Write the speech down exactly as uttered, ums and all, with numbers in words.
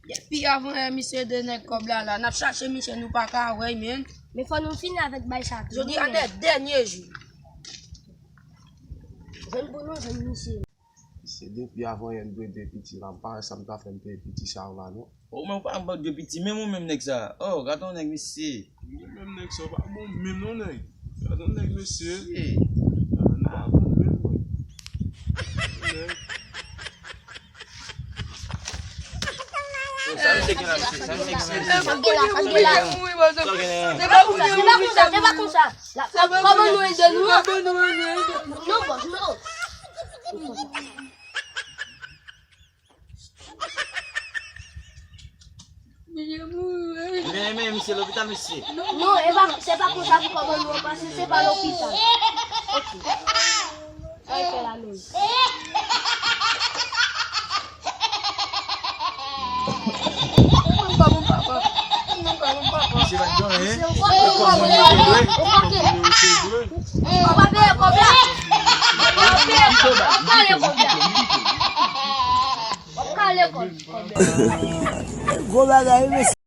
Depi avan yè misye de nèg kòb la la, n ap chache misye, nou pa ka wè l, men. Men fò nou fini avèk bay sa tou. Jodi a nèt dènye jou. Jwenn pou nou jwenn misye. Se depi avan yè m dwe de piti la, m pa wè sa m ta fè m peye piti sa yo la non. Ou menm ou pa anba de piti, menm ou menm nèg sa. Oh, gade yon nèg mesye. Ou menm nèg sa, ou pa bon menm non nèg. Gade yon nèg mesye. Mesye. Ah, nou pa bon menm, wi. Nèg. Yo, sa misye gen la, mesye? Sa misye gen la? Sa misye gen la? Sa misye gen la? Se pa konsa, se pa konsa, se pa konsa. La, kòman nou ede nou an? Non, bòs, non. Li vin men misye lopital, mesye. Non, e pa, se pa konsa pou kòman nou an pase, se pa lopital. Ok. Sa l fè la menm? Misye pa t gen anyen. Ou pa peye kòb la. Ou pa peye kòb la. Ou kale kòb la. Ou kale kòb la. Gwo bagay, mesye.